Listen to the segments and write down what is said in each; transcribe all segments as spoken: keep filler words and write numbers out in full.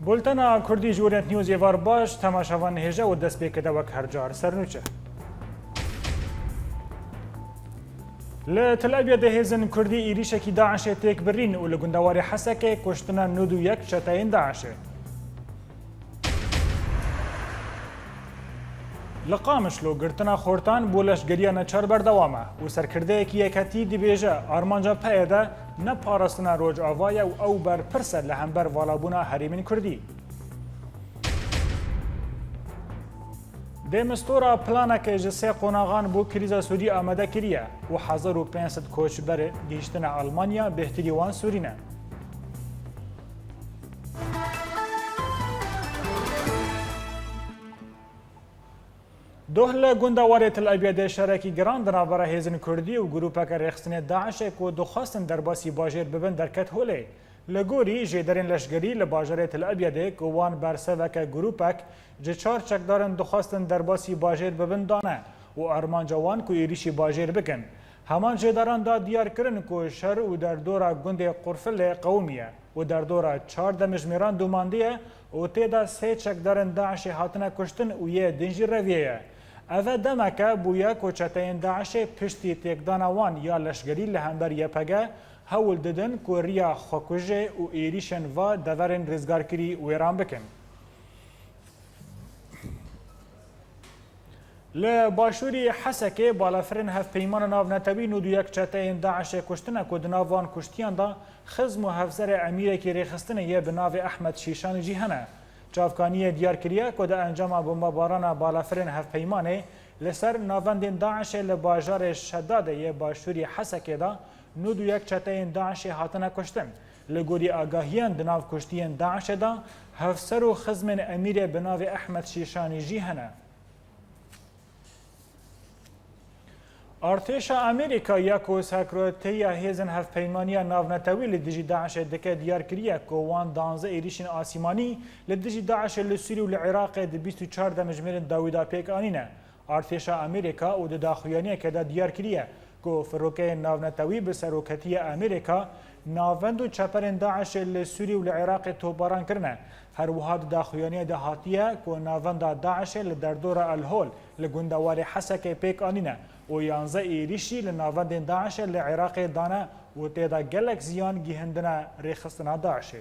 Bultena Kurdî ji Orient News êvar baş, temaşevan hêja û dest pê kete wek her car sernûçe. Li Tel Abyadê hêzên Kurdî êrîşekî DAIŞê têk birîn û li gundewarê Hesekê kuştina nod û yek çeteyên DAIŞê. Li Qamişlo girtina xortan bo leşgeriya neçar berdewam e û serkirdeyekî yeketî dibêje armanca P Y D ne parastina Rojava ye û ew berpirs e li hember valabûna herêmên Kurdî. Dê Mistura planeke ji sê qonaxan bo krîza Sûrî amade kiriye û hezar û pênc sed koçber gihîştine Almanya, bêhtirî wan Sûrî ne. Doh li gunda warê Til Ebiyadê şerekî giran di navbera hêzên Kurdî û grûpeke rêxistinê DAIŞê ku dixwestin derbasî bajêr bibin derket holê. Li gorî jêderên leşgerî li bajarê Til Ebiyadê ku wan berseveke grûpek ji çar çekdarin dixwestin derbasî bajêr bibin dane û armanca wan ku êrîşî bajêr bikin. Heman jêderan da diyar kirin ku şer û derdora gundê Qurfilê qewimiye û derdora çar demjimêran domandî ye û tê de sê çekdarên DAIŞê hatine kuştin û yê din jî reviyê ye. Ev e demeke bûye ku çeteyên DAIŞê piştî têkdana wan ya leşgerî li hember Y P G hewl didin ku riya xwekujê û êrîşên va deverên rizgarkirî wêran bikin. Li başûrî Hesekê balafirên hevpeymana navnetewî nod û yek çeteyên DAIŞê kuştine ku di nav van kuştiyan de xizm û hevserê emîrekî rêxistinê yê bi navê Ehmed Şîşanî jî hene. Çavkaniyê diyar kiriye ku di encama bombebarana balafirên hevpeymanê li ser navendên DAIŞê li bajarê Şedadê yê başûrî Hesekê de nod û yek çeteyên DAIŞê hatine kuştin. Li gorî agahiyan di nav kuştiyên DAIŞê de hevser û xizmên emîrê bi navê Ehmed Şîşanî jî hene. Artêşa Amerîka ya ku serokatiya hêzên hevpeymaniya navnetewî li dijî DAIŞê dike diyar kiriye ku wan danzdeh êrîşên asîmanî li dijî DAIŞê li Sûrî û li Iraqê di bîst û çar demjimêrên dawî de pêk anîne. Artêşa Amerîka û di daxuyaniyeke de diyar kiriye ku firokeyên navnetewî bi seroketiya Amerîka navend û çeperên DAIŞê li Sûrî û li Iraqê topbaran kirine. Her wiha di daxuyaniyê de hatiye ku navenda DAIŞê li derdora El Hol li gundewarê Hesekê pêk anîne û yanzdeh êrîşî li navendên DAIŞê li Iraqê dane û tê de gelek ziyan gihîndine rêxistina DAIŞê.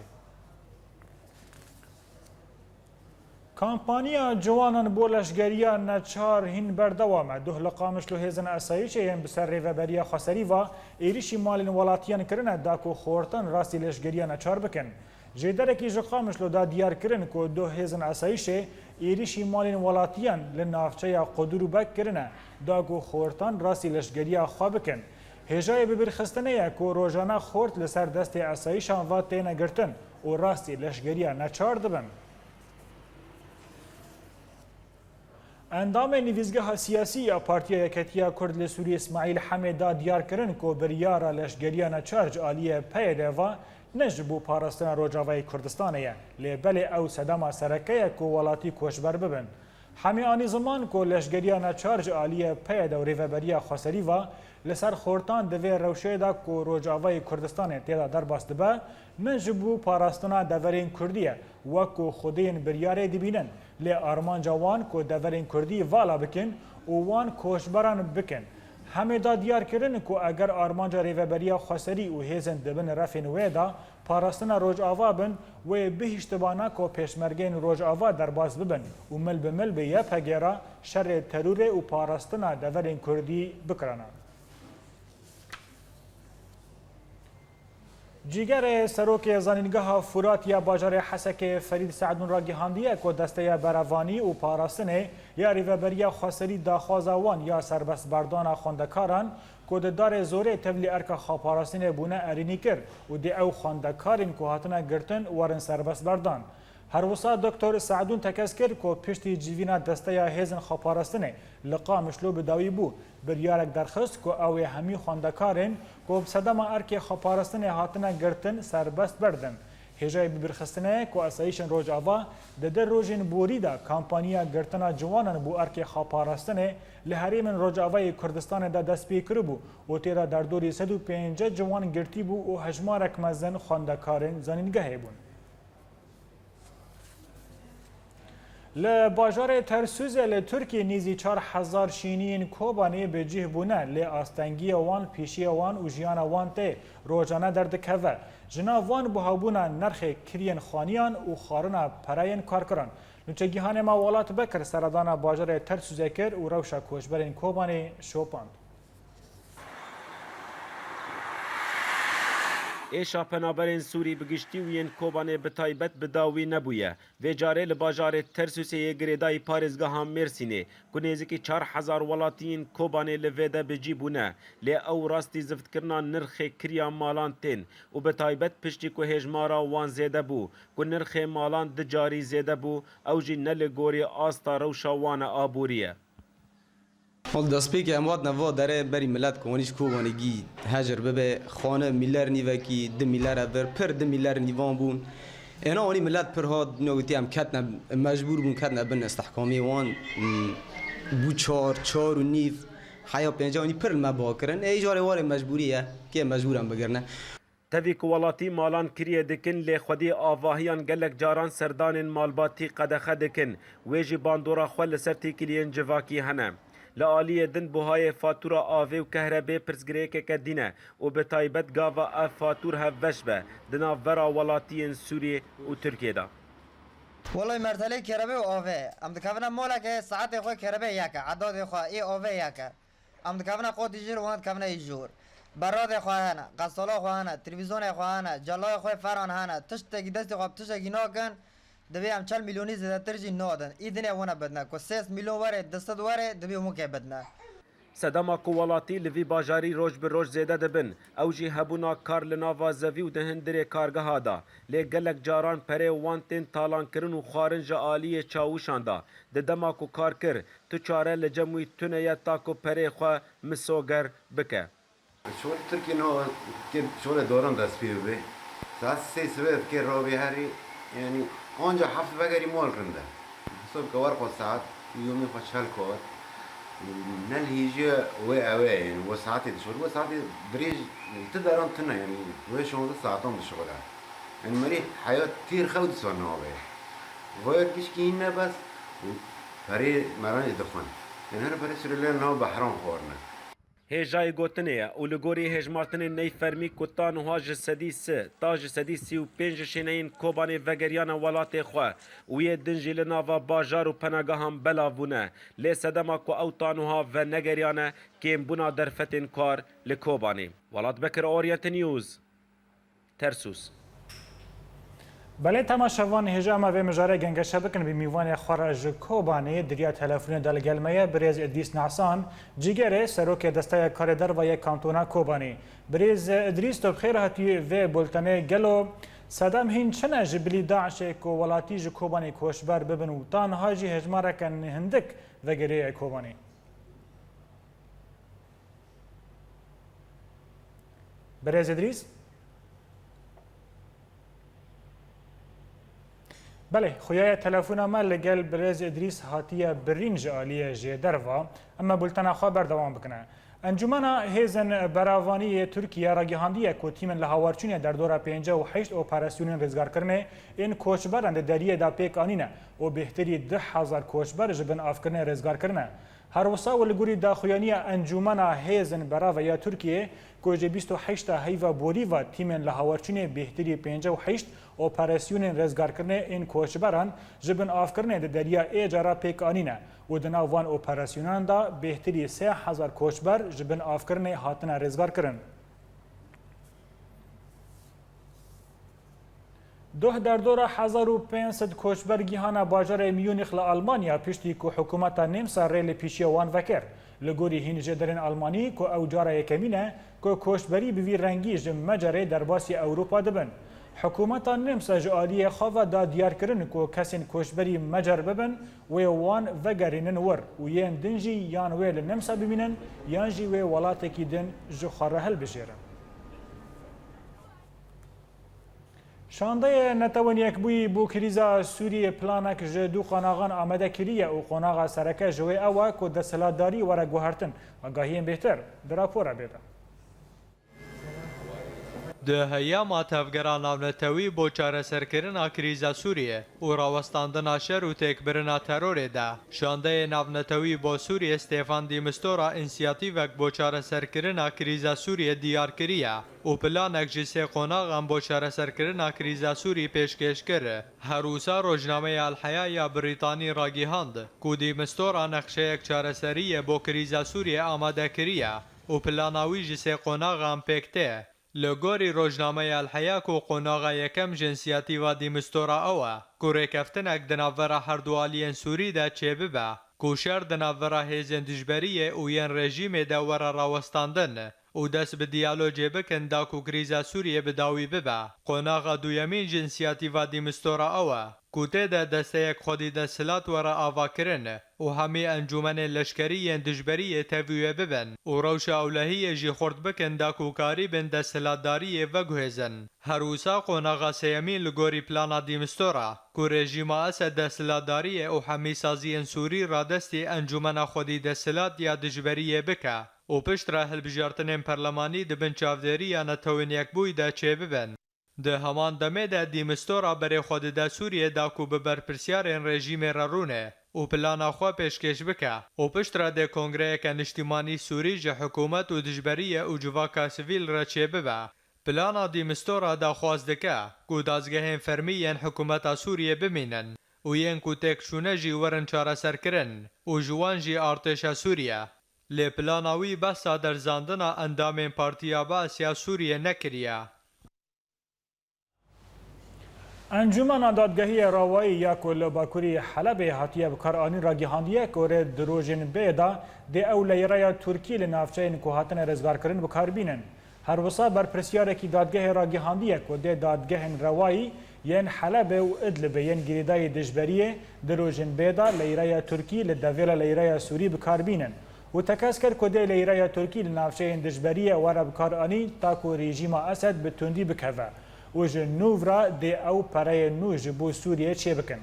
Kampanya ciwanan bo leşgeriya neçar hîn berdewam e. Duh li Qamişlo hêzên esayîşê yên bi ser rêveberiya xweserî ve êrîşî malên welatiyan kirine da ku xortan rastî leşgeriya neçar bikin. Jêderekî ji Qamişlo da diyar kirin ku duh hêzên esayîşê êrîşî malên welatiyan li navçeya Qudur û Bek kirine da ku xortan rastî leşgeriya xwe bikin. Hêjayê bibîrxistinê ye ku rojane xort li ser destê esayîşan ve têne girtin û rastî leşgeriya neçar dibin. Endamê Nivîzgeha Siyasî ya Partiya Yeketiya Kurd li Sûriyê Îsmaîl Hemê da diyar kirin ku biryara leşgeriya neçar ji aliyê P Y D ve ne ji bo parastina Rojavayê Kurdistanê ye, lê belê ew sedema sereke ye ku welatî koçber bibin. Hemê anî ziman ku leşgeriya neçar ji aliyê P Y D û Rêveberiya Xweserî ve li ser xortan di vê rewşê de ku Rojavayê Kurdistanê tê de derbas dibe, ne ji bo parastina deverên Kurdî ye, wek ku xwediyên biryarê dibînin, lê armanca wan ku deverên Kurdî vala bikin û wan koçberan bikin. Hemê da diyar kirin ku eger armanca Rêveberiya Xweserî û hêzên di bin refên wê de parastina Rojava bin, wê bihiştibana ku pêşmergeyên Rojava derbas bibin û mil bi mil bi Y P G re şerê terorê û parastina deverên Kurdî bikirana. Cîgerê Serokê Zanîngeha Furat ya bajarê Hesekê Ferîd Se'dûn ragihandiye ku Desteya Berevanî û Parastinê ya Rêveberiya Xweserî daxwaza wan ya serbestberdana xwendekaran ku di darê zorê tevlî erka xweparastinê bûne erênî kir û dê ew xwendekarên ku hatine girtin werin serbestberdan. Her wisa Doktor Se'dûn tekez kir ku piştî civîna Desteya Hêzên Xweparastinê li Qamişlo bi dawî bû, biryarek derxist ku ew ê hemî xwendekarên ku bi sedema erkê xweparastinê hatine girtin serbest berdin. Hêjayê bibîrxistinê ye ku asayîşên Rojava di du rojên borî de kampanya girtina ciwanan bo erkê xweparastinê li herêmên Rojavayê Kurdistanê de dest pê kiribû û tê de derdorî sed û pêncî ciwan girtî bû û hejmarek mezin xwendekarên zanîngehê bûn. Li bajarê Tersûzê li Tirkiyê nêzî çar hezar şîniyên Kobanê bi cih bûne, lê astengiyê wan, pêşiya wan û jiyana wan tê rojane derdikeve. Ji nav wan buhabûna nirxê kiriyên xaniyan û xwarina pereyên karkiran. Nûçegihanê me Welat Bekir seredana bajarê Tersûzê kir û rewşa koçberên Kobanê şopand. Êşa penaberên Sûrî bi giştî û yên Kobanê bi taybet bi dawî nebûye. Vê carê li bajarê Tersûsê yê girêdayî parêzgeha Mêrsînê, ku nêzîkî çar hezar welatiyên Kobanê li vê de bi cî bûne, lê ew rastî ziftkirina nirxê kiriya malan tên û bi taybet piştî ku hêjmara wan zêde bû, ku nirxê malan du carî zêde bû, ew jî ne li gorî asta rewşa wan e aborî ye. Hol destpêkê em hatine va derê berî milet ku wanî ji Kobanê gî hecir bibe, xane mîler nîvekî, du mîlere vir, pir du mîler nîvan bûn. Êna wanî milet pir hat, dina gotî em ketine, mecbûr bûn ketine bin istehkamê wan. Hmm, bû çar, çar û nîv, heya pênca wanî pir li me biha kirin. Ê, îcarê warê mecbûrî ye, kê mecbûr em bigirine. Tevî ku welatî malan kiriyê dikin, lê xwedî avahiyan gelek caran serdanên malbatî qedexe dikin, wê jî bandora xwe li ser têkiliyên civakî hene. Li aliyê din buhayê fatûra avê û kehrebê pirsgirêkeke din e û bi taybet gava ev fatûr hevbeş be di navbera welatiyên Sûriyê û Tirkiyê de. Welay mertelê kerebê û avê. Em dikevine molekê saetê xwe kerebê yek e, edadê xwe ê avê yek e. Em dikevine qotî jîr, wan dikevine îjor. Beradê xwe hene, qesala xwe hene, televîzyonê xwe hene, celayê xwe feran hene. Tiştekî destê xwe bi tiştekî nakin, divê em çel milyonî zêdetir jî nadin. Î dinê wana bidine. Ku sês milyon were, du sed were, divê hûn kê bidine. Sedema ku welatî li vî bajarî roj bi roj zêde dibin, ew jî hebûna kar li nava zevî û di hundirê kargeha de, lê gelek caran perê wan tên talankirin û xwarin ji aliyê çawişan de, di dema ku kar kir, tu çare li cem wî tune ye ta ku perê xwe misoger bike. Şol Tirkî no kê şolê doran dest pê bibe. Saet sê sibe dikê ravê herî, yanî anca heft vegerî mal rinde. Hesab ke wer xwe saet yomê xwe çel kat. Ne li hîjê wê ew e, yanî we saetê dişol, we saetê dirêj li ti deran tune, yanî wê şonzeh saetan dişole. Yanî merî heyat tîr xew disa nabe. Vaya gişkî hîn ne bes û perê meran jî dixwin. Yanî her perê Sûriyeliyên nav behran xwarine. Hêjayê gotinê ye û li gorî hêjmartinên neyfermî ku ta niha ji sedî sê ta ji sedî sî û pênc ji şêneyên Kobanê vegeriyane welatê xwe û yê din jî li nava bajar û penagehan belav bûne, lê sedema ku ew ta niha venegeriyane kêmbûna derfetên kar li Kobanê. Welat Bekir, Orient News. Tersûs. Belê temaşevan, hêja em vê mijarê gengeşe bikin, bi mîvanê xwe re ji Kobanê di riya telefonê de li gel me ye birêz Îdrîs Nesan, Cîgerê, serokê Desteya Karê Derve yê Kantona Kobanê. Birêz Îdrîs, tu bi xêr hatî vê bultenê. Gelo sedem hîn çi ne ji bilî DAIŞê ku welatî ji Kobanê koçber bibin û ta niha jî hejmareke hindik vegeriye Kobanê? Birêz Îdrîs? Belê, xuyaye telefona me li gel birêz Îdrîs hatiye birîn ji aliyê jêderva. Em ê bultena xwe berdewam bikine. Encûmena Hêzên Beravanî yê Tirkiye ragihandiye ku tîmên li hawarçûnê derdora pêncî û heşt operasyonên rêzgarkirinê ên koçberan di deriyê de pêk anîne û bêhtirî du hezar koçber ji bin avkirinê rêzgar kirine. Her wisa û li gorî daxuyaniya Encûmena Hêzên Berave ya Tirkiyê ku ji bîst û heşta heyva borî ve tîmên li hawarçûnê bêhtirî pêncî û heşt operasyonên rêzgarkirinê ên koçberan ji bin avkirinê di deriya Êca re pêk anîne û di nav van operasyonan de bêhtirî sê hezar koçber ji bin avkirinê hatine rêzgarkirin. Doh derdora hezar û pênc sed koçber gihana bajarê Munîx li Almanya, piştî ku hikûmeta Nemsa rê li pêşiya wan vekir. Li gorî hîn jêderên Almanî ku ew cara yekemîn e ku koçberî bi vî rengî ji Mecerê derbasî Ewropa dibin. Hikûmeta Nemsa ji aliyê xwe ve da diyarkirin ku kesên koçberî Mecer bibin, wê wan vegerînin wir û yên din jî yan wê li Nemsa bimînin yan jî wê welatekî din ji xwe re hilbijêrin. Şandeyê Netewên Yekbûyî bo krîza Sûriyê planek ji du qonaxan amade kiriye û qonaxa sereke ji wê ew e ku desthilatdarî were guhertin. Agahiyên bêhtir di rapora bê de. Di heyama tevgera navnetewî bo çareserkirina krîza Sûriyê û rawestandina şer û têkbirina terorê de, şandeyê navnetewî bo Sûriyê Stefan de Mistura însiyatîvek bo çareserkirina krîza Sûriyê diyar kiriye û planek ji sê qonaxan bo çareserkirina krîza Sûrî pêşkêş kir. Her wisa rojnameya El Heya ya Brîtanî ragihand ku de Mistura nexşeyek çareseriyê bo krîza Sûriyê amade kiriye û plana wî ji sê qonaxan pêk tê. Li gorî rojnameya El Heya ku qonaxa yekem ji însiyatîva de Mistura ew e ku rêkeftinek di navbera herdu aliyên Sûrî de çêbibe, ku şer di navbera hêzên dijberiyê û yên rejîmê de were rawestandin û dest bi diyalogê bikin da ku krîza Sûriyê bi dawî bibe. Qonaxa duyemîn ji însiyatîva de Mistura ew e ku tê de desteyek xwedî desthilat were avakirin û hemî encûmenên leşkerî yên dijberiyê tevî wê bibin û rewşa ewlehiyê jî xurt bikin da ku karîbin desthilatdariyê veguhêzin. Her wisa qonaxa sêyemîn li gorî plana de Mistura ku rejîma Esed desthilatdariyê û hemî saziyên Sûrî radestî encûmena xwedî desthilat ya dijberiyê bike û piştre hilbijartinên perlemanî di bin çavdêriya Netewên Yekbûyî de çêbibin. Di heman demê de de Mistura berê xwe dide Sûriyê da ku bi berpirsyarên rejîmê re rûne û plana xwe pêşkêş bike û piştre dê kongreyeke niştîmanî Sûrî ji hikûmet û dijberiyê û civaka sivîl re çêbibe. Plana de Mistura daxwaz dike ku dazgehên fermî yên hikûmeta Sûriyê bimînin û yên ku têk çûne jî werin çareserkirin û ji wan jî artêşa Sûriye. Lê plana wî behsa derzandina endamên Partiya Baas ya Sûriyê nekiriye. Encûmena Dadgehiyê Rawayî ya ku li bakurî Helebê hatiye bikaranîn ragihandiye ku rê di rojên bê de dê ew leyreya Tirkî li navçeyên ku hatine rizgarkirin bikar bînin. Her wisa berpirsiyarekî dadgehê ragihandiye ku dê dadgehên rewayî yên Helebê û Idlibê yên girêdayî dijberiyê di rojên bê de leyreya Tirkî li devêla leyreya Sûrî bikar bînin û tekez kir ku dê leyreya Tirkî li navçeyên dijberiyê were bikaranîn ta ku rejîma Esed bi tundî bikeve û ji nû re dê ew pereyên nû ji bo Sûriyê çêbikin.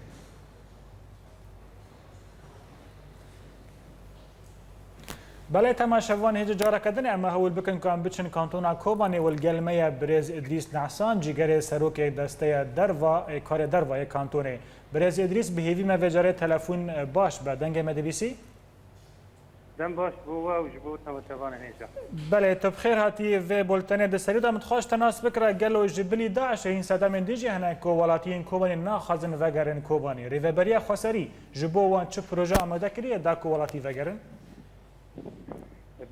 Belê temaşevan, hêja careke din em hewil bikin ku em biçin kantona Kobanê, û li gel me ye birêz Îdrîs Nehsan, cîgerê serokê desteya derva, ê karê derva yê kantonê. Birêz Îdrîs, bi hêvî me vê carê telefon, e, baş be. Dengê me dibîsî? Dem baş bo we û ji bo temaşevanên hêja. Belê, tu bi xêr hatî vê bultenê. Di serî de min dixwest te nas bikira, gelo ji bilî DAIŞê hîn sedemên din jî hene ku welatiyên Kobanê naxwazin vegerin Kobanê. Rêveberiya Xweserî ji bo wan çi proje amade kiriye da ku welatî vegerin?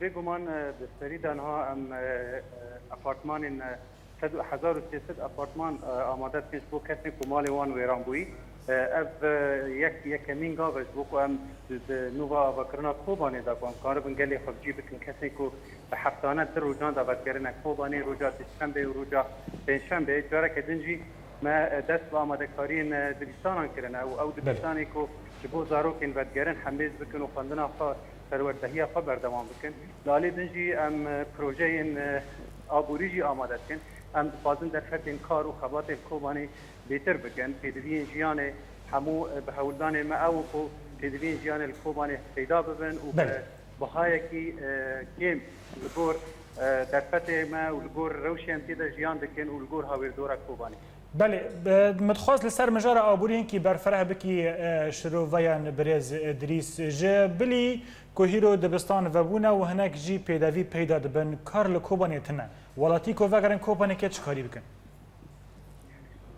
Bêguman, e, di serî de niha em, e, e, apartmanên, e, sed û, hezar û sê sed apartman, e, amade dikin ji bo kesên ku malê wan wêran bûyî. E, ev, e, yek, yekemîn gav e ji bo ku em di, di nûva avakirina Kobanê de ku em karibin gelê xwe bi cî bikin, kesên ku bi heftane di rojan de vedigerine Kobanê, roja Duşenbê û roja Pêncşenbê. Careke din jî me, e, dest bi amadekariyên, e, dibistanan kirine û ew Belê. dibistanê ku ji bo zarokên vedigerin hemêz bikin û xwendina xwe, perwerdehiya xwe berdewam bikin. Li alî din jî em, e, projeyên, e, aborî jî amade dikin. Em dixwazin derfetên kar û xebatên Kobanê bêtir bikin. Pêdiviyên jiyanê hemû, e, bi hewldanê me ew in ku pêdiviyên jiyanê li Kobanê peyda bibin û bi Belê. bihayekî, e, kêm li gor, e, derfetê me û li gor rewşê em tê de jiyan dikin û li gor hawîrdora Kobanê. Belê, e, min dixwest li ser mijara aborî hinkî berfireh bikî, e, şiroveyan birêz Îdrîs. Ji bilî ku hîro dibistan vebûne û hinek jî pêdevî peyda dibin, kar li Kobanê tune. Welatî ku vegerin Kobanê kê çi karî bikin?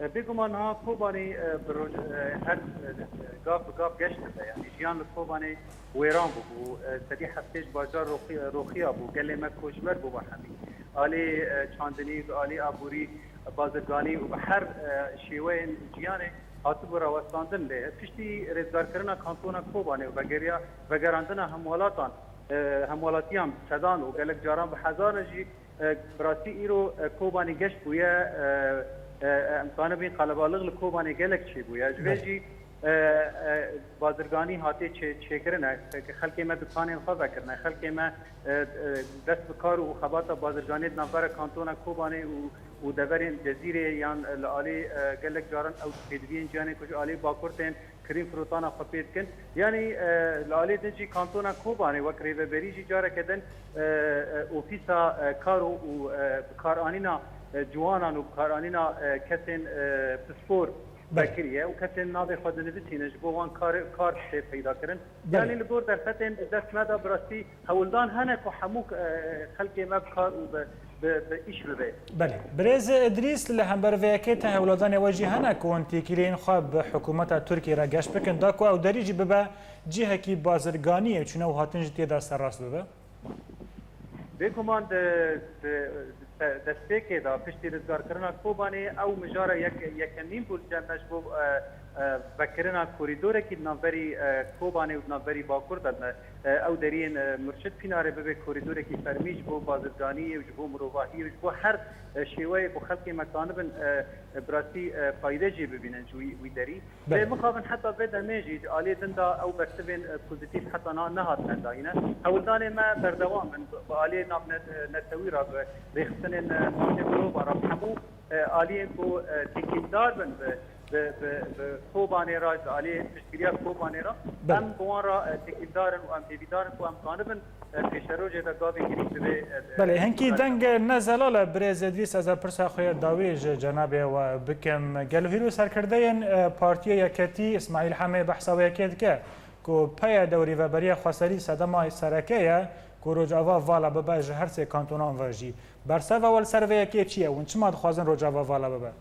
E, bêguman niha Kobanê, e, bi roj-, e, her, e, gav bi gav geş dibe. Yanî jiyan li Kobanê wêran bûbû. E, sedî heftê ji bajar roxî-, roxiya bû. Gelê me koçber bû bi hemî. Alî, e, çandinî, alî aborî, bazirganî û bi her, e, şêweyên jiyanê hatibû rawestandin. Lê piştî rêzgarkirina kantona Kobanê û vegeriya, vegerandina hemwelatan, e, hemwelatiyan bi sedan û gelek caran bi hezaran jî, e, bi rastî îro, e, Kobanê geş bûye, e, e, e, em kanibîn qelebalix li Kobanê gelek çêbûye. Ji vê Belê. jî e, e, bazirganî hatiye çê-, çêkirin e, ke xelkê me dukanên xwe vekirine, xelkê me, e, e, dest bi kar û xebata bazirganiyê di navbera kantona Kobanê û, û deverên Cezîrê yan li alî, e, gelek caran ew pêdiviyên ciyanê ku ji alî Bakur tên, kirîn firotana xwe pê dikin. Yanî, e, li alî din jî kantona Kobanê wek rêveberî jî careke din, e, e, ofîsa, e, kar û, û, e, bikaranîna, e, ciwanan û bikaranîna, e, kesên, e, pispor Belê. vekiriye û kesên navê xwe dinivîsîne ji bo wan kar, kar tê peyda kirin. Belê. Yanî li gor derfetên di dest me de bi rastî hewldan hene ku hemû, e, xelkê me bi kar û bi, bi, bi îş bibe. Belê. Birêz Idrîs, li hember vê yekê te hewldanê we jî hene ku hûn têkiliyên xwe bi hikûmeta Tirkiyê re geş bikin, da ku ew derî jî bibe cihekî bazirganiyê, çûne û hatin jî tê de serrast bibe? Bêguman di, di, di destpêkê de piştî rizgarkirina Kobanê ew mijara yek-, yekemîn bû li cem me ji bo, e, e, vekirina korîdorekî di navberî, e, Kobanê û di navberî Bakur de. E, ew deriyên, e, Murşid Pînarê bibe korîdorekî fermî ji bo bazirganiyê û ji bo mirovahiyê û ji bo her, e, şêweyê ku xelkê me kanibin, e, e, bi rastî, e, fayde jê bibînin ji wî, wî derî. Belê. Lê mixabin heta vê demê jî ji aliyê din de ew bersivên, e, pozîtîf heta na-, nehatine dayîne. Hewldanê me berdewam in. Bi, bi aliyê navne-, e, netewî re, bi rêxistinên, e, mafê mirovan re, bi hemû, e, aliyên ku, e, têkildar bin bi, bi, bi, bi Kobanê re, ji aliyê piştgiriya Kobanê re, Belê. em bi wan re, e, têkildar in û em hêvîdar in ku em kanibin e, pêşerojê de gavê girîng divê, e, Belê, hinkî deng ne zelal e, birêz Edrîs, ez ê pirsa xwe ya dawî ji cenabê we bikim. Gelo hîro serkirdeyên, e, Partiya Yeketî, Îsmaîl Hemê, behsa wê yekê dike ku P Y D û Rêveberiya Xweserî sedema sereke ye ku Rojava vala bibe ji her sê kantonan ve jî. Berseva we li ser vê yekê çi ye? Hûn çima dixwazin Rojava vala bibe?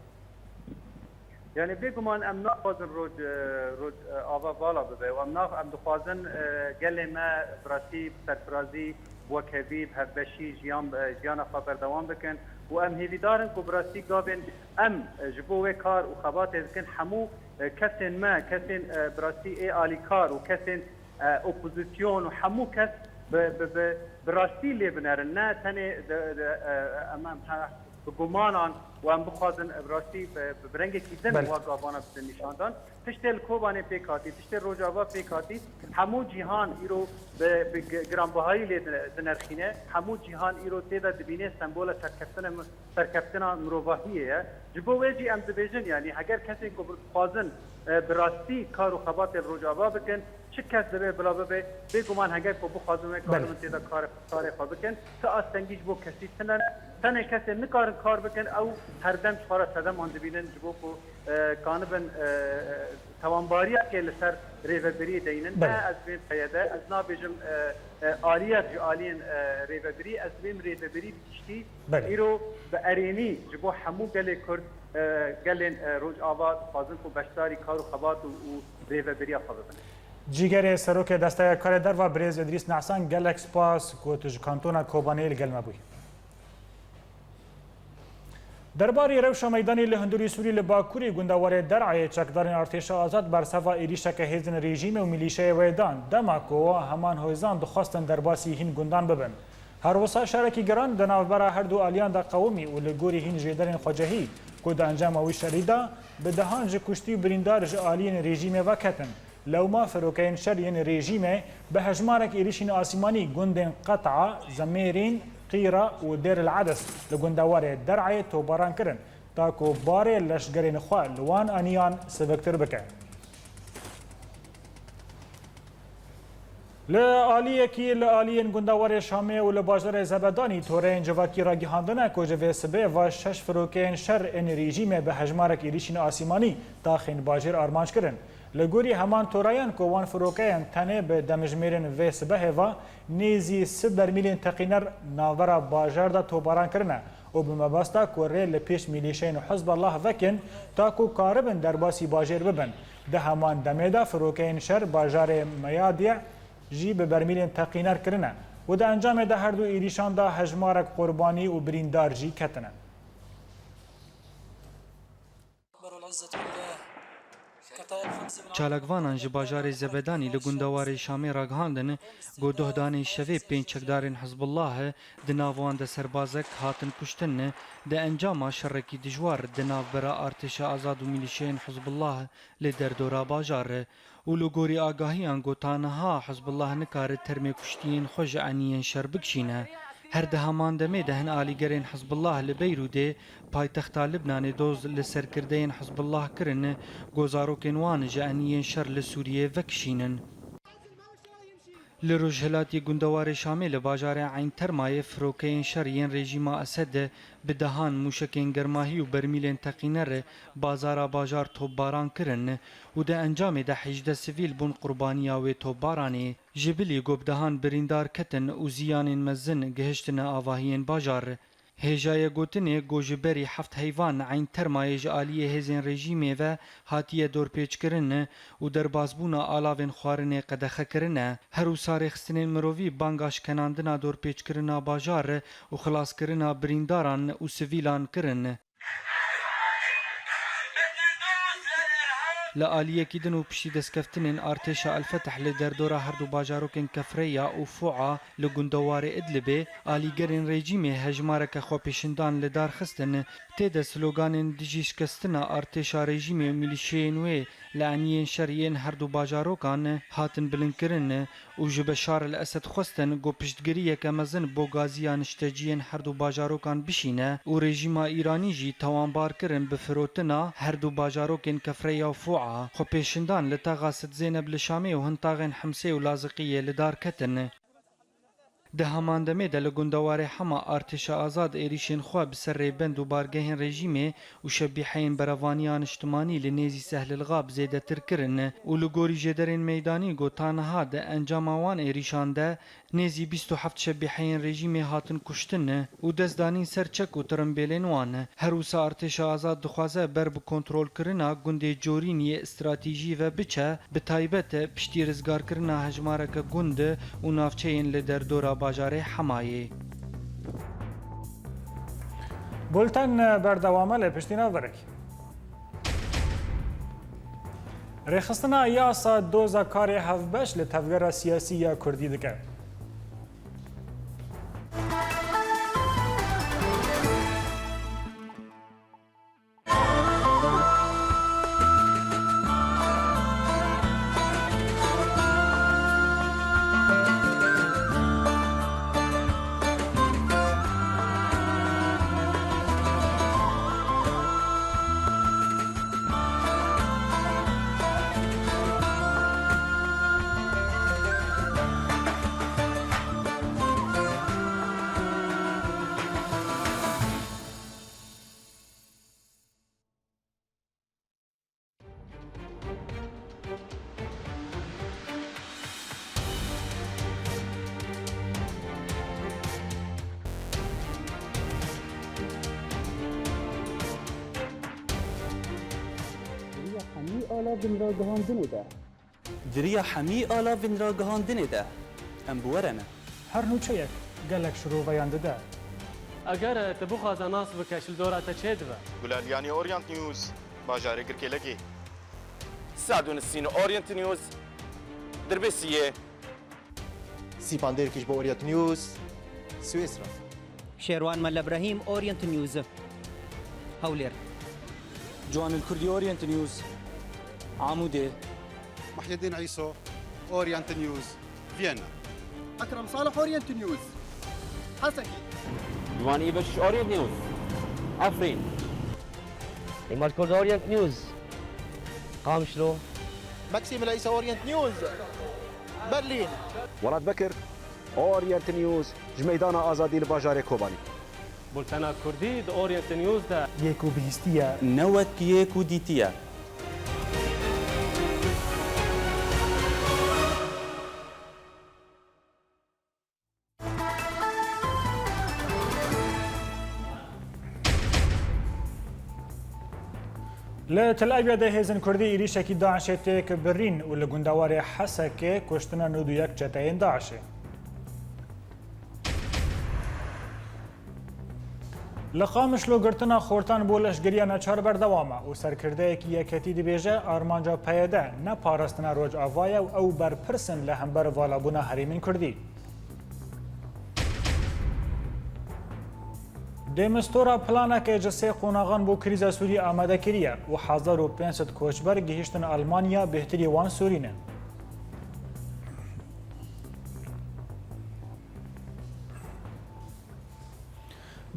Yanî bêguman em naxwazin roj, e, roj, e, ava vala bibe û em nax-, em dixwazin, e, gelê me bi rastî bi serfirazî, bi wekhevî, bi hevbeşî jiyan, e, jiyana xwe berdewam bikin û em hêvîdar in ku bi rastî gavên em, e, ji bo wê kar û xebatê dikin, hemû, e, kesên me, kesên, e, bi rastî ê alîkar û kesên, e, opozîsyon û hemû kes bi, bi, bi, bi rastî lê binerin. Ne tenê di, di, e, em, em, he, bi gumanan û em bixwazin bi rastî bi, bi rengekî din Belê. wa gavana bidin nîşandan. Tiştê li Kobanê pêk hatî, tiştê Rojava pêk hatî, hemû cîhan îro bi, bi gi-, giranbihayî lê dine-, dinirxîne. Hemû cîhan îro tê de dibîne sembola serkeftina mi-, serkeftina mirovahiyê ye. Ji bo wê jî em dibêjin, yanî heger kesên ku dixwazin, e, bi rastî kar û xebatê li Rojava bikin, çi kes divê bila bibe, bêguman heger ku bixwazin wê Belê. karin tê de kar-, karê xwe bikin. Ti astengî ji bo kesî tune ne. Tenê kesên nikarin kar bikin, ew herdem ji xwe re sedeman dibînin ji bo ku, e, kanibin, e, e, tawanbariyekê li ser rêvebiriyê deynin. Belê. Ne ez dibêm P Y D, ez nabêjim, e, e, aliyek ji aliyên, e, rêvebirî, ez dibêm rêvebirî bi giştî Belê. îro bi erênî ji bo hemû gelê Kurd, e, gelên, e, Rojava dixwazin ku beşdarî kar û xebat û, û rêvebiriya xwe bibin. Cîgerê Serokê Desteya Karê Derva birêz Îdrîs Nehsan, gelek spas ku tu ji kantona Kobanê li gel me bûyî. Derbarê rewşa meydanê li hundirî Sûrî li bakurî gundewarê Derayê çekdarên Artêşa Azad berseva êrîşeke hêzên rejîmê û milîşeyê wê dan, dema ku heman hêzan dixwestin derbasî hîn gundan bibin. Her wisa şerekî giran di navbera her du aliyan de qewimî û li gorî hîn jêderên xwecehî ku di encama wî şerî de bi dehan ji kuştî û birîndar ji aliyên rejîmê veketin. Lewma firokeyên şer yên rejîmê bi hejmarek êrişîn asîmanî gundên Qet'a, Zemêrîn, Qîra û Dêr el Edis li gundewarê Der'ê tobaran kirin, ta ku barê leşgerên xwe li wan aniyan siviktir bike. Li aliyekî li aliyên gundewarê Şamê û li bajarê Zebedanî toreyên civakî ragihandine ku ji vê sibê ve şeş firokeyên şer ên rejîmê bi hejmarek êrişîn asîmanî taxên bajêr armanc kirin. Li gorî heman toreyan ku wan firokeyan tenê bi demjimêrên vê sibehê ve nêzî sed bermîlên teqîner navbera bajar de tobaran kirine û bi mebesta ku rê li pêş milîşeyên Hizbullah vekin ta ku karibin derbasî bajêr bibin. Di heman demê de firokeyên şer bajarê Meyadî jî bi bermîlên teqîner kirine û di encamê de her du êrîşan de hejmarek qurbanî û birîndar jî ketine. Çalakvanan ji bajarê Zebedanî li gundewarê Şamê ragihandin ku dohdanê şevê pênc çekdarên Hizbullah di nav wan de serbazek hatin kuştin, di encama şerekî dijwar di navbera artêşa azad û milîşeyên Hizbullah li derdora bajar. Û li gorî agahiyan ku ta niha Hizbullah nikare termê kuştiyên xwe ji eniyên şer bikişîne. Her di heman demê de hin alîgerên Hizbullah li Beyrûdê, paytexta Libnanê, doz li serkirdeyên Hizbullah kirin ku zarokên wan ji eniyên şer li Sûriyê vekişînin. Li rojhilatî gundewarê Şamê li bajarê Eyn Termayê firokeyên şer yên rejîma Esed bi dehan mûşekên germahî û bermîlên teqîner bazara bajar topbaran kirin û di encamê de hejdeh sivîl bûn qurbaniya wê topbaranê. Ji bilî ku bi dehan birîndar ketin û ziyanên mezin gihiştine avahiyên bajar. Hêjayê gotinê ku ji berî heft heyvan Eyn Termayê ji aliyê hêzên rejîmê ve hatiye dorpêçkirin û derbasbûna alavên xwarinê qedexe kirine. Her wisa rêxistinên mirovî banga şkenandina dorpêçkirina bajar û xilaskirina birîndaran û sivîlan kirin. Li aliyekî din û piştî destkeftinên artêşa El-Feteh li derdora her du bajarokên Kefreya û Fûa li gundewarê Idlibê, alîgerên rejîmê hejmareke xwepêşindan li dar xistin. Tê de sloganên dijî şikestina artêşa rejîmê û milîşeyên wê li eniyên şer yên her du bajarokan hatin bilindkirin û ji Beşar el-Esed xwestin ku piştgiriyeke mezin bo gaziya nişteciyên her du bajarokan bişîne û rejîma Îranî jî tawanbar kirin bi firotina her du bajarokên Kefreya û Fûa. Xwepêşindan li taxa Sed Zeyneb li Şamê û hin taxên Himsê û Laziqiyê li dar ketin. Di heman demê de li gundewarê Hema artêşa azad êrîşên xwe bi ser rêbend û bargehên rejîmê û şebîheyên berevaniya niştimanî li nêzî Sehlil Xab zêdetir kirin û li gorî jêderên meydanî ku ta niha di encama wan êrîşan de nêzî bîst û heft şebîheyên rejîmê hatin kuştin û dest danîn ser çek û tirimbêlên wan. Her wisa artêşa azad dixwaze ber bi kontrolkirina gundê Corîn yê stratejî ve biçe, bi taybet piştî rizgarkirina hejmareke gund û navçeyên li derdora bajarê Hemayê. Bulten berdewam e, lê piştî navberek. Rêxistina yasa doza karê hevbeş li tevgera siyasî ya Kurdî dike. Di riya hemî ala binragihandinê de. Di riya hemî ala vinragihandinê de em bi we re ne. Her nûçeyek gelek şiroveyan dide. Eger tu bixwaze nas bike, ji li dora te çê dibe. Gulaliyanî, Orient News, bajarê Girkêlekê. Sadûnisîn, Orient News, Dirbêsiyê. Sîpan Dêrkiş bo Orient News, Swêsra. Şêrwan Melle Brehîm, Orient News, Hewlêr. Ciwanil Kurdî, Orient News, Amûdê. Muhyiddin Îso, Orient News, Viyana. Ekrem Salih, Orient News, Hesekî. Ciwanî Beşîş, Orient News, Efrîn. Îmad Kurd, Orient News, Qamişlo. Maksim El Îsa, Orient News, Berlîn. Welat Bekir, Orient News, ji Meydana Azadî li bajarê Kobanî. Bultena Kurdî di Orient News de. Yek û bihîstiye. Ne wek yek û dîtiye. Li Tel Evîvê de hêzên Kurdî êrîşekî DAIŞê têk birîn û li gundewarê Hesekê kuştina nod û yek çeteyên DAIŞê. Li Qamişlo girtina xortan bo leşgeriya neçar berdewam e û serkirdeyekî yeketî dibêje, armanca P Y D ne parastina Rojava ye û ew berpirs in li hember valabûna herêmên Kurdî. De Mistura planeke ji sê qonaxan bo krîza Sûriyê amade kiriye û hezar û pênc sed koçber gihîştin Almanya, bêhtirî wan Sûrî ne.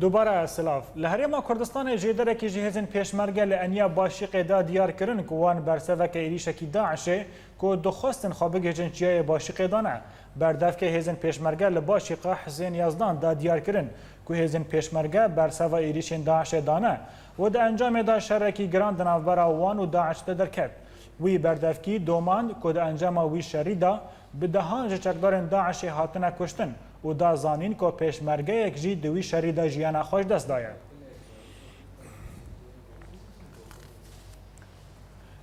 Dubare silav. Li Herêma Kurdistanê jêderekî ji hêzên pêşmerge li Eniya Başîqê da diyar kirin ku wan berseveke êrîşekî DAIŞê ku dixwestin xwe bigihîjin çiyayê Başîqê dane. Berdevkê hêzên pêşmerge li Başîqa Hisên Yazdan da diyar kirin ku hêzên pêşmerge berseva êrîşên DAIŞê dane û di encamê de şerekî giran di navbera wan û DAIŞ de derket. Wî berdevkî domand ku di encama wî şerî de bi dehan ji çekdarên DAIŞê hatine kuştin û da zanîn ku pêşmergeyek jî di wî şerî de jiyana xwe ji dest daye.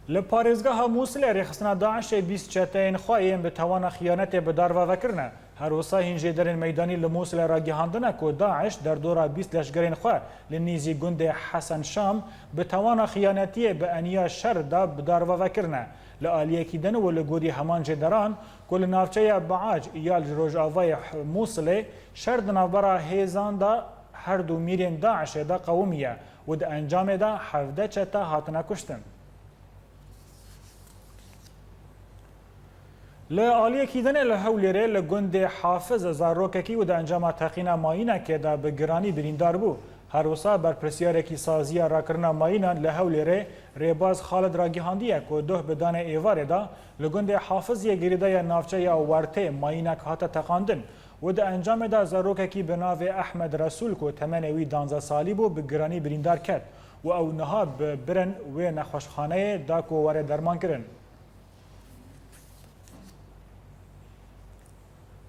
Li parêzgeha Mûsilê rêxistina DAIŞê bîst çeteyên xwe yên bi tawana xiyanetê bi dar ve vekirine. Her wisa hîn jêderên meydanî li Mûsilê ragihandine ku DAIŞ derdora bîst leşgerên xwe li nîzî gundê Hesen Şam bi tawana xiyanetiyê bi eniya şer de bi dar ve vekirine. Li aliyekî din û li gorî heman jêderan ku li navçeya Biac ya li rojavayê Mûsilê şer di navbera hêzan de her du mîrên DAIŞê de qewimiye û di encamê de hevdeh çete hatine kuştin. Li aliyekî dinê li Hewlêrê li gundê Hafiz zarokekî û di encama teqîna mayînekê de bi giranî birîndar bû. Her wisa berpirsiyarekî saziya rakirina mayînan li Hewlêrê Rêbaz Xalid ragihandiye ku doh bi danê êvarê de li gundê Hafiz yê girêdaya navçeya Wertê mayînek hate teqandin û di encamê de zarokekî bi navê Ehmed Resûl ku temenê wî danzdeh salî bû bi giranî birîndar ket û ew niha bi birin wê nexweşxaneyê da ku were dermankirin.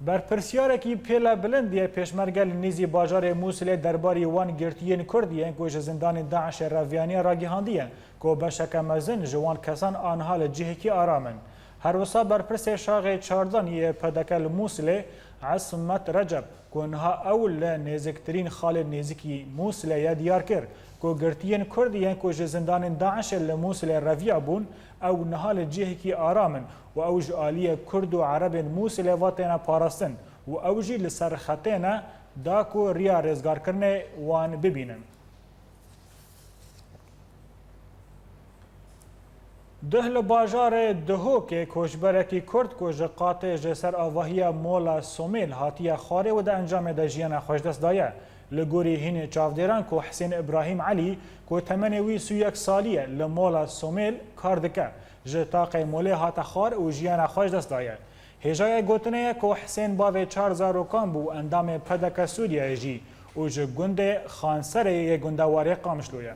Berpirsiyarek pêle bilind yê pêşmerge li nêzî bajarê Mûsilê derbarî wan girtiyên Kurd yên ku ji zindanên DAIŞê reviyaniye ragihandiye ku beşeke mezin ji wan kesan aniha li cihekî aram in. Her wisa berpirsê şaxê çardan yê P D K li Mûsilê Esmet Recep ku niha ew li nêziktirîn xalê nêzikî Mûsilê ye diyar kir ku girtiyên Kurd yên ku ji zindanên DAIŞê li Mûsilê reviyabûn, ew niha li cihekî aram in û ew ji aliyê Kurd û Erebên Mûsilê ve têne parastin û ew jî li ser xetê ne da ku riya rêzgarkirinê wan bibînin. Duh li bajarê Duhokê koçberekî Kurd ku ji qatê ji ser avahiya Mola Somêl hatiye xwarê û di encamê de jiyana xwe ji dest daye. Li gorî hînê çavdêran ku Hisên Îbrahîm Elî ku temenê wî sî û yek salî ye li Mola Somêl kar dike, ji taqê molê hate xwar û jiyana xwe ji dest daye. Hêjayê gotinê ye ku Hisên bavê çar zarokan bû û endamê P D K Sûriyeyê jî û ji gundê Xanserê yê gundewarê Qamişlo ye.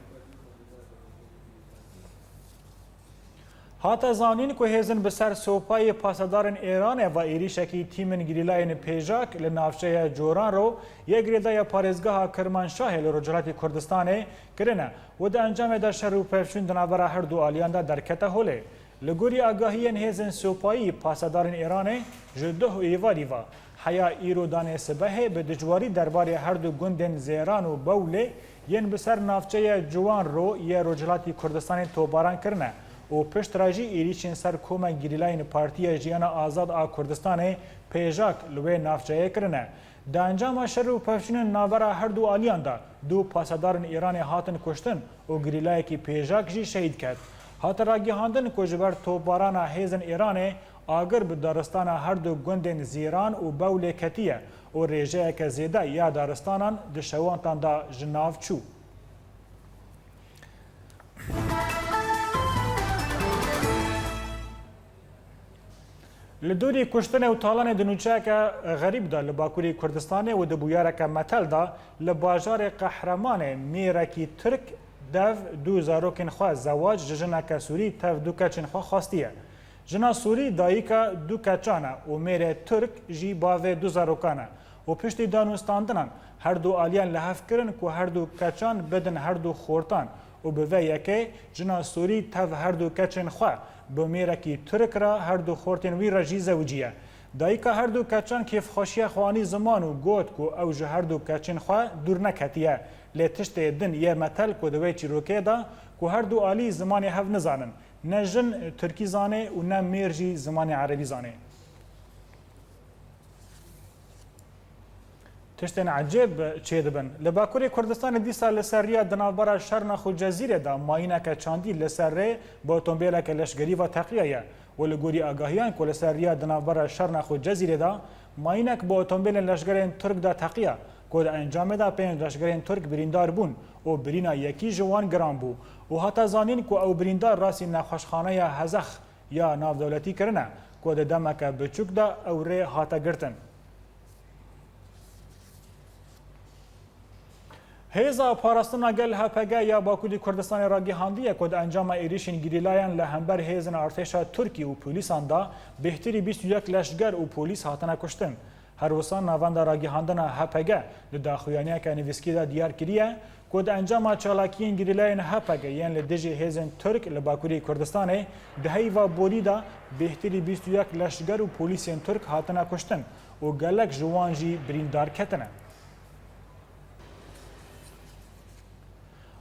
Hate zanîn ku hêzin bi ser sopayê pasedarên Êranê ve êrîşekî tîmên gerîlayên Pêjak li navçeya Coranro yê girêdaya parêzgeha Kirmanşahê li Rojhilatê Kurdistanê kirine û di encamê de şer û pevçûn di navbera her du aliyan de derkete holê. Li gorî agahiyên hêzên sopayî, pasedarên Êranê ji duh û êvarî ve heya îro danê sibehê bi dijwarî derbarê her du gundên Zêran û Bewlê yên bi ser navçeya Ciwanro yê Rojhilatî Kurdistanê topbaran kirine û piştre jî êrîşên ser koma gerîlayên Partiya Jiyana Azad a Kurdistanê, Pêjak, li wê navçeyê kirine. Di encama şer û pevçûnên navbera her du aliyan de du pasedarên Îranê hatin kuştin û gerîlayekî Pêjak jî şehîd ket. Hate ragihandin ku ji ber topbarana hêzên Îranê agir bi daristana her du gundên Zîran û Bewlê ketiye û rêjeyeke zêde ya daristanan di şewantan de ji nav çû. Li dorî kuştinê û talanê di nûçeyeke xerîb de li Bakurê Kurdistanê û di bûyereke metel de li bajarê Qehremanê mêrekî Tirk dev du zarokên xwe zewac ji jineke Sûrî tev du keçên xwe xwestiye. Jina Sûrî dayika du keçan e û mêrê Tirk jî bavê du zarokan e û piştî danûstandinan her du aliyan li hev kirin ku her du keçan bidin her du xortan û bi vê yekê jina Sûrî tev her du keçên xwe bi mêrekî Tirk re her du xortên wî re jî zewiciye. Dayika her du keçan kêfxweşiya xwe anî ziman û got ku ew ji her du keçên xwe dûr neketiye. Lê tiştê din yê metel ku di wê çîrokê de ku her du alî zimanê hev nizanin, ne jin tirkî zanê û ne mêr jî zimanê erebî zanê. Tiştên ecêb çêdibin. Li Bakurê Kurdistanê dîsa li ser riya di navbera Şernax û Cezîrê de mayîneke çandî li ser rê bi otomobîleke leşgerî ve teqiyaye û li gorî agahiyan ku li ser riya di navbera Şernax û Cezîrê de mayînek bi otomobîlên leşgerên Tirk de teqiya ku di encamê de pênc leşgerên Tirk birîndar bûn û birîna yekî ji wan giran bû û hate zanîn ku ew birîndar rastî nexweşxaneya Hezex ya navdewletî kirine ku di demeke biçûk de ew rê hate girtin. Hêza Parastina Gel H P G ya Bakurê Kurdistanê ragihandiye ku di encama êrîşên gerîlayan li hember hêzên artêşa Tirkî û polîsan de bêhtirî bîst û yek leşger û polîs hatine kuştin. Her wisa navenda ragihandina H P G di daxuyaniyeke nivîskî de diyar kiriye ku di encama çalakiyên gerîlayên H P G yên li dijî hêzên Tirk li Bakurê Kurdistanê di heyva borî de bêhtirî bîst û yek leşger û polîsên Tirk hatine kuştin û gelek ji wan jî birîndar ketine.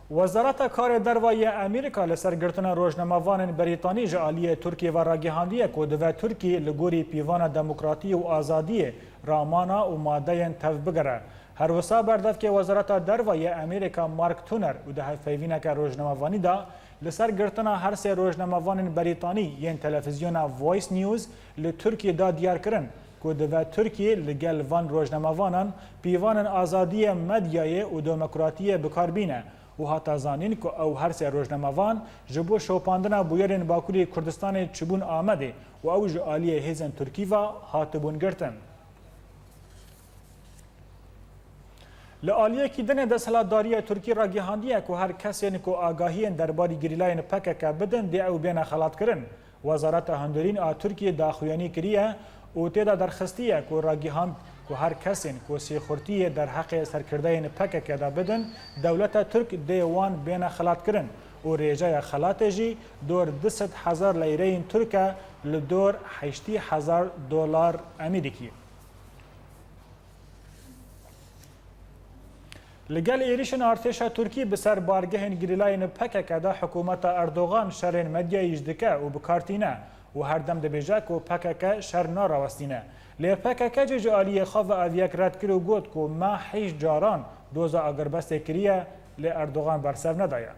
Wezareta Karê Derve yê Amerîka li ser girtina rojnamevanên Berîtanî ji aliyê Tirkiyê ve ragihandiye ku divê Tirkî li gorî pîvana demokratiyê û azadiyê, ramana û madeyên tev bigere. Her wisa berdevkê Wezareta Derve yê Amerîka Mark Toner û di hevpeyvîneke rojnamevanî de li ser girtina her sê rojnamevanên Berîtanî yên televîzyona Voice News li Tirkiyê da diyar kirin ku divê Tirkiyê li gel van rojnamevanan pîvanên azadiyê, medyayê û demokratiyê bi kar bîne û hate zanîn ku ew her sê rojnamevan ji bo şopandina bûyerên Bakurê Kurdistanê çibûn Amedê û ew ji aliyê hêzên Tirkî ve hatibûn girtin. Li aliyekî din ê desthilatdariya Tirkî ragihandiye ku her kesên ku agahiyên derbarî gerîlayên P K K bidin dê ew bêne xelatkirin. Wezareta Hundirîn a Tirkiyê daxuyanî kiriye û tê de derxistiye ku ragihand ku her kesên ku sêxurtiyê derheqê serkirdeyên P K K de bidin, dewleta Tirk dê wan bêne xelatkirin û rêjeya xelatê jî dor du sed hezar leyreyên Tirk e, li dor heştî hezar dolar Amerîkî. Li gel êrîşên artêşa Tirkî bi ser bargehên gerîlayên P K K de hikûmeta Erdogan şerên medyayî jî dike û bi kar tîne û her dem dibêje ku P K K şer narawestîne. Lê P K K jî ji aliyê xwe ve ev yek red kir û got ku me heşt caran doza agirbestê kiriye, lê Erdogan bersev nedaye.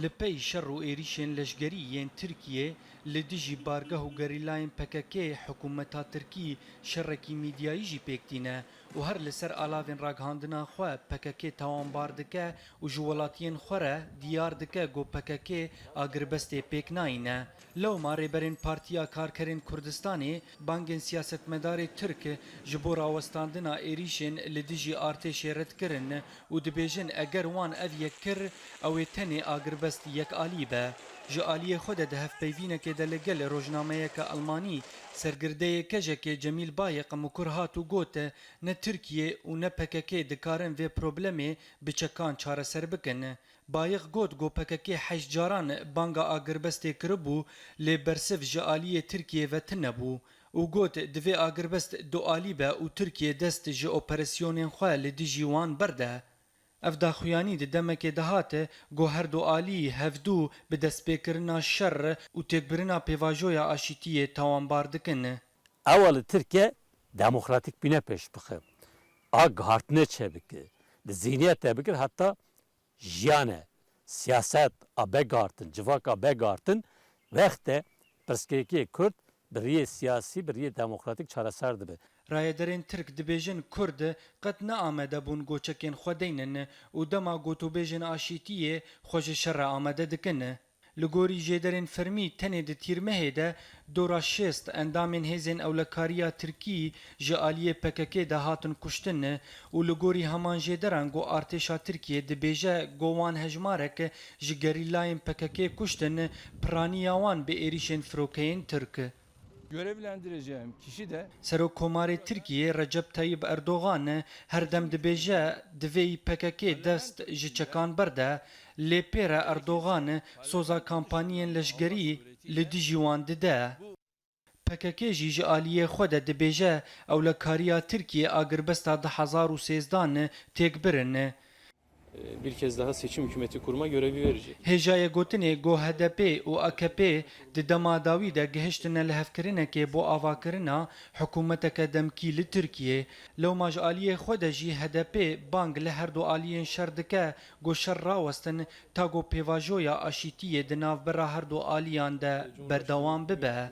Li pey şer û êrîşên leşgerî yên Tirkiyê li dijî bargeh û gerîlayên P K K, hikûmeta Tirkî şerekî medyayî jî pêk tîne û her li ser alavên ragihandina xwe P K K tawanbar dike û ji welatiyên xwe re diyar dike ku P K K agirbestê pêk nayîne. Lewma Rêberên Partiya Karkerên Kurdistanê bangên siyasetmedarê Tirk ji bo rawestandina êrîşên li dijî artêşê red kirin û dibêjin eger wan ev yek kir, ew ê tenê agirbest yekalî be. Ji aliyê xwe de di hevpeyvînekê de li gel rojnameyeke Elmanî, sergirdeyê KJKê Cemîl Bayek mikur hat û got, ne Tirkiye û ne P K K dikarin vê problemê bi çekan çareser bikin. Bayek got ku P K K heşt caran banga agirbestê kiribû, lê bersiv ji aliyê Tirkiyê ve tune bû û got, divê agirbest dualî be û Tirkiye dest ji operasyonên xwe li dijî wan berde. Ev daxuyanî di demekê de hat ku her du alî hevdû bi destpêkirina şer û têkbirina pêvajoya aşîtiyê tawanbar dikin. Ewa li Tirkiye demokratîk bîne pêş bixe. A gihartine çêbike. Li zîhniyete bigir heta jiyan e. Siyaset a begartin, civak a begartin, wexte pirsgirêkiyê Kurd bi riyê siyasî, bi riyê demokratîk çareser dibe. Rayederên Tirk dibêjin Kurd qet ne amade bûn goçekên xwe deynin û dema gotûbêjên aşîtiyê xwe ji şer re amade dikin. Li gorî jêderên fermî, tenê di tîrmehê de dora şêst endamên hêzên ewlekariya Tirkî ji aliyê P K K de hatin kuştin û li gorî heman jêderan ku artêşa Tirkiyê dibêje ku wan hejmarek ji gerîlayên P K K kuştin, piraniya wan bi êrîşên firokeyên Tirk. Görevlendireceğim kişi de Serokkomarê Tirkiyê Recep Tayyip Erdogan her dem dibêje, divê P K K dest ji çekan berde, lê pê re Erdogan soza kampanyên leşgerî li dijî wan dide. P K K jî ji aliyê xwe de dibêje, ewlekariya Tirkiyê agirbesta du hezar û sêzdan têk birin. Bir kez daha seçim hükümeti kurma görevi verecek. Hêjayê gotinê ku H D P û A K P di dema dawî de gihiştine lihevkirinekê bo avakirina hikûmeteke demkî li Tirkiyê. Lewma ji aliyê xwe de jî H D P bang li her du aliyên şer dike ku şer rawestin, ta ku pêvajoya aşîtiyê di navbera her du aliyan de berdewam bibe.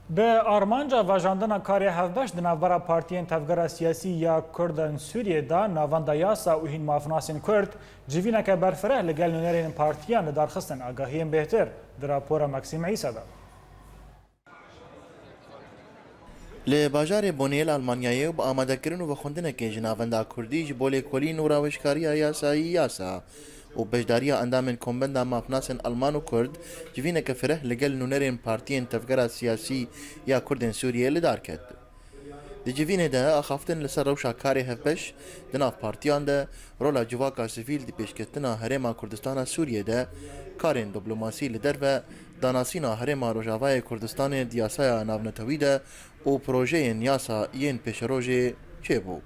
Bi armanca vejandina karê hevbeş di navbera partiyên Tevgera Siyasî ya Kurd ên Sûriyê de navenda yasa û hîn mafnasên Kurd civîneke berfireh li gel nûnerên partiyan li dar xistin. Agahiyên bêhtir di rapora Maxîm Îsa de. Li bajarê Bonê li Almanyayê û bi amadekirin û vexwendinekê ji navenda Kurdî ji bo lêkolîn û rawêjkariya yasayî yasa û beşdariya endamên Kombenda Mafnasên Alman û Kurd civîneke fireh li gel nûnerên partiyên Tevgera Siyasî ya Kurdên Sûriyê li dar ket. Di civînê de axaftin li ser rewşa karê hevbeş di nav partiyan de, rola civaka sivîl di pêşketina Herêma Kurdistana Sûriyê de, karên diplomasî li derve, danasîna Herêma Rojavayê Kurdistanê di yasaya navnetewî de û projeyên yasa yên pêşerojê çêbû.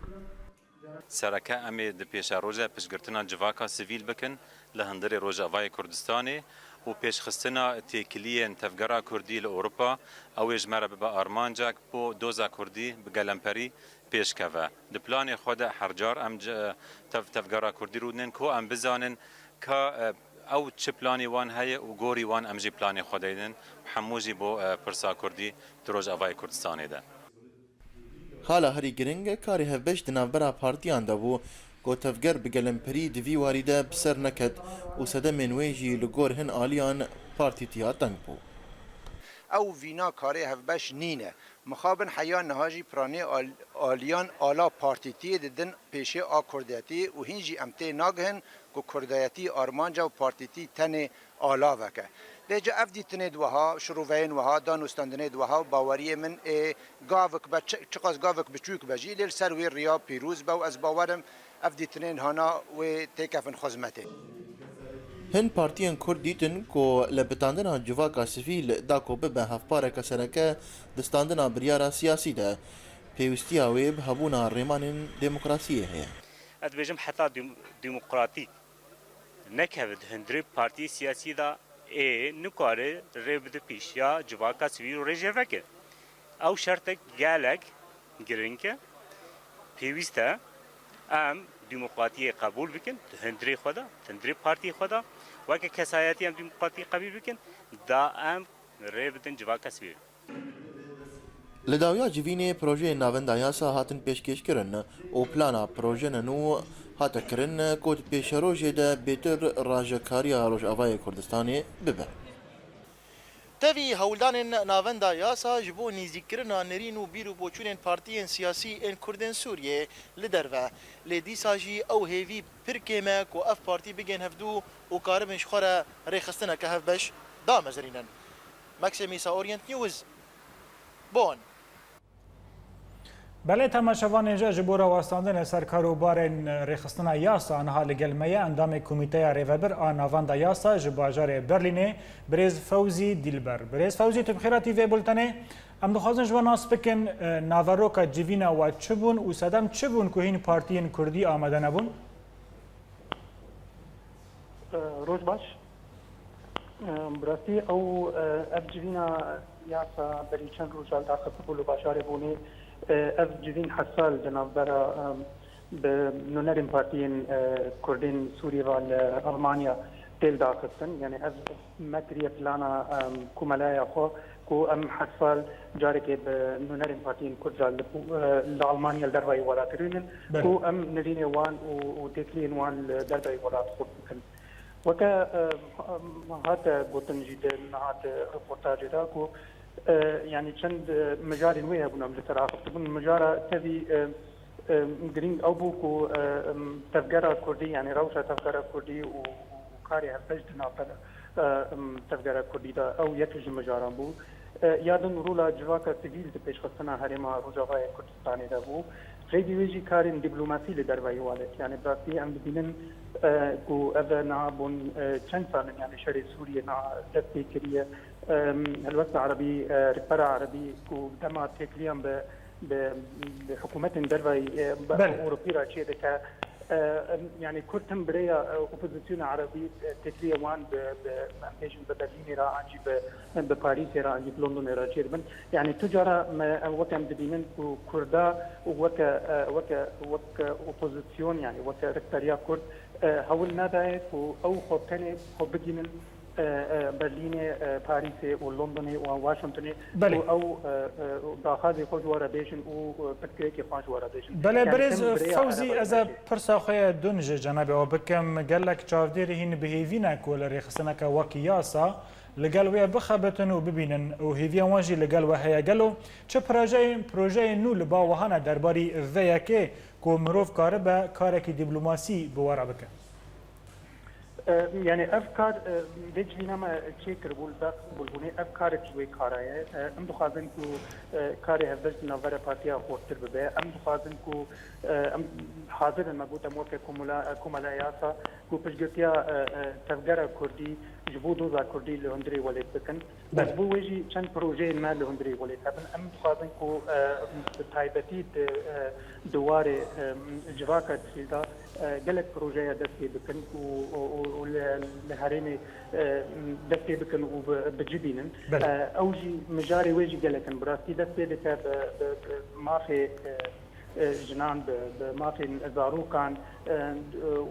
Sereke em ê di pêşerojê piştgirtina civaka sivîl bikin li hundirê Rojavayê Kurdistanê û pêşxistina têkiliyên tevgera Kurdî li Ewropa, ew ê ji me re bibe armancek bo doza Kurdî bi gelemperî pêş keve. Di planê xwe de her car em ci, tev-, tevgera Kurdî rûdinin ku em bizanin ka, e, ew çi planê wan heye û gorî wan em jî planê xwe deynin. Hemû jî bo, e, pirsa Kurdî di Rojavayê Kurdistanê de. Xala herî giring karê hevbeş di navbera partiyan de bû, ku tevger bi gelemperî di vî warî de bi ser neket û sedemên wê jî li gor hin aliyan partîtiya teng bû. Ew vîna karê hevbeş nîne. Mixabin heya niha jî piranê al-, aliyan ala partîtiyê didin pêşê a kurdetî û hîn jî em tê nagihin ku kurdayetî armanca û partîtî tenê alavek e. Lê ca ev dîtinê di wiha, şirûveyên wiha, danûstandinê di wiha û baweriyê min ê gavik be, çi-, çiqas gavik biçûk be jî, lê li ser wê riya pîroz be û ez bawer im ev dîtinên hana wê têkevin xizmetê. Hin partiyên Kurd dîtin ku lepitandina civaka sivîl da ku bibe hevpareke sereke di standina biryara siyasî de, pêwîstiya wê bi hebûna rêmanên demokrasiyê heye. Ez dibêjim heta dîm-, demokratîk nekeve di hundirê partiyê siyasî de ê nikare rê bide pêşiya civaka sivîl û rêjeveke. Ew şertek gelek giring e. Pêwîst e em demokratiyê qebûl bikin di hundirê xwe de, di hundirê partiyê xwe de. Weke kesayetî em demokratiyê qebûl bikin, da em rê bidin civaka sivîl. Li dawiya civînê projeyên navenda yasa hatin pêşkêşkirin û plana projeyên nû hate kirin ku di pêşerojê de bêtir rajekariya Rojavayê Kurdistanê bibe. Tevî hewldanên navenda yasa ji bo nêzîkkirina nerîn û bîr û boçûnên partiyên siyasî ên Kurdên Sûriyê li derve, lê dîsa jî ew hêvî pir kêm e ku ev partî bigên hevdû û karibin ji xwe re rêxistineke hevbeş damezirînin. Maxim Îsa, Orient News, Bonn. Belê, temaşevanên ji, ji bo rawestandinê ser karûbarên rêxistina yasa niha li gel me ye endamê Komîteya Rêvebir a Navenda Yasa ji bajarê Berlînê, birêz Fewzî Dîlber. Birêz Fewzî, tu bi xêr hatî vê bultenê. Em dixwazin ji we nas bikin, e, naveroka civîna we çi bûn û sedem çi bûn ku hîn partiyên kurdî amade nebûn? E, roj baş. E, bi rastî ew, e, ev civîna yasa berî çend rojan daxistibû li bajarê Bonê. E, ev civîn hesal di navbera, e, bi nûnerên partiyên, e, Kurdên Sûriyê ve li Almanya têl daxistin. Yani ev me kiriye plana, em, komeleya xwe ku em her sal carekê bi nûnerên partiyên Kurd re li, e, li Almanya li dervayî welat rûnin, belê, ku em nirînê wan û, û têkiliyên wan li dervayî welat xurt bikin. Weke, e, hate gotin jî di niha di reportajê de ku, e, yani çend, e, mijarên wê hebûn em li ser axifte bûn. Mijara tevî, e, e, girîng ew bû ku, e, em, tevgera Kurdî, yani rewşa tevgera Kurdî û, û karê hevbeş di navbera, e, em, tevgera Kurdî de ew yek ji mijaran bû. E, ya din rola civaka sivîl di pêşxistina herêma Rojavayê Kurdistanê de bû. Peyvê wê jî karên dîplomasî li derveyî welat. Yani bi rastî em dibînin e, ku ev niha bûn e, çend sal in yani şerê Sûriyê niha dest pê kiriye. E, Helwesta Erebî, e, Rêkbera Erebî ku dema têkiliyan bi, bi, bi hikûmetên derveyî e, bi Belê. Ewropî re çê dike. E, em, yani Kurd tim bi rêya e, opozisyona Erebî e, têkiliya wan bi, bi, em bêjin bi Berlînê re an jî bi, bi Parîsê re an jî bi Londonê re çê dibin. Yani tu cara me, em wek em dibînin ku Kurda weke, e, weke, weke opozisyon yani weke rikberiya Kurd e, hewl nedaye ku ew xwe tenê xwe bigînin e, e, Berlînê, e, Parîsê û Londonê û Washingtonê Belê. Û ew e, e, daxazê xwe ji we re bêjin û e, pirsgirêkê xwe ji we re bêjin. Belê Yani birêz tim bi rêya Fewzî, Erebê ez e re çê. Pirsa xwe ye dûn ji cenabê we bikim. Gelek çavdêrî hîn bi hêvî ne ku li rêxistineke wek yasa li gel wê bixebitin û bibînin û hêviya wan jî li gel we heye. Gelo çi projeyên, projeyên nû li ba we hene derbarî vê yekê ku mirov karibe karekî dîplomasî bi we re bike? E, Yani ev kar e, vê civîna me çê kiribû li ber qebûlbûnê. Ev karek ji wê kara ye. E, Em dixwazin ku e, karê hevbeş di navbera partiya xortir bibe. Em dixwazin ku e, em hazir in me got em weke komula, e, komela yasa ku piştgirtiya e, e, tevgera kurdî ji bo doza kurdî li hundirê welêt bikin. Belê. Ji bo wê jî çend projeyên me li hundirê welêt hebin. Em dixwazin ku e, bi taybetî di e, di warê e, civaka sivîl de e, gelek projeya dest pê bikin û, û, û, û li, li herêmê e, dest pê bikin û bi, bi cî bînin. Belê. E, ew jî mijarê wê jî gelek in. Bi rastî dest pê dike bi, bi, bi mafê e, e, jinan, bi, bi mafên zarokan, e, û,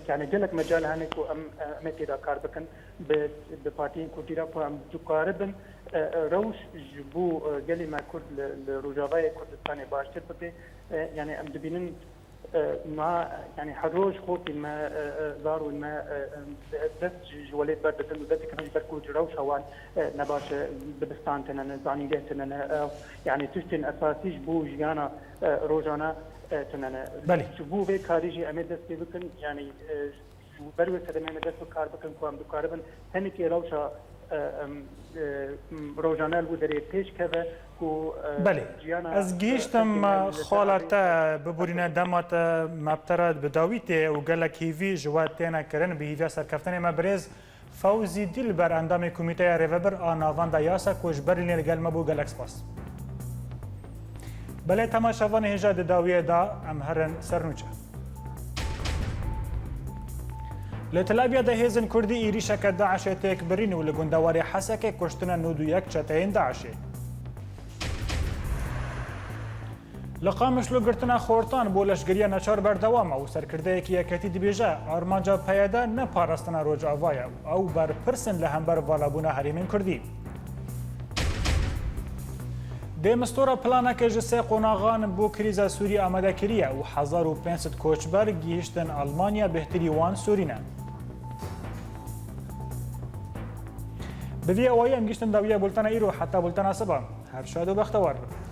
yani gelek mecal hene ku em, em ê tê de kar bikin. Bi, bi partiyên kurdî re ku em dikaribin e, e, rewş ji bo e, gelê me kurd li, li Rojavayê Kurdistanê baştir bibe. E, yani em dibînin e, ma, yani her roj xortên me, e, e, zarokên me e, e, dest ji, ji welêt berdidin û dest dikin ji ber ku rewşa wan e, ne baş e, dibistan tune ne, zanîngeh tune ne, e, yani tiştên esasî ji bo jiyana e, rojane e, tune ne. Belê. Ji bo vê karî jî em ê dest pê bikin, yani e, ji ber wê sedemê me dest bi kar bikin ku em dikaribin hinekî rewşa e, em, e, m, rojane li wî derê pêş keve ku e, Belê. Jiyana Ez e, gihîştim xelkê me li ser xala alî te biborîne dema te me bi te re bi dawî tê û gelek hîvî ji we têne kirin. Bi hîviya serkeftinê me birêz Fewzî Dîlber, endamê Komîteya Rêvebir a Navenda Yasa ku ji Berlînê li gel me bû, gelek spas. Belê temaşevanê hêja di dawiyê de em herin ser nûçe. Li Tel Abyadê hêzên Kurdî êrîşeke DAIŞê têk birîn û li gundewarê Hesekê kuştine nod û yek çeteyên DAIŞê. Li Qamişlo girtina xortan bo leşgeriya neçar berdewam e û serkirdeyekî yeketî dibêje, armanca P Y D ne parastina Rojava ye û ew berpirs in li hember valabûna herêmên Kurdî. Dê Mistura planeke ji sê qonaxan bo krîza Sûrî amade kiriye û hezar û pênc sed koçber gihîştin Almanya, bêhtirî wan Sûrî ne. Bi vî awayî em gihîştin dawiya bultena îro, heta bultena siba. Her şad û bextewar bin.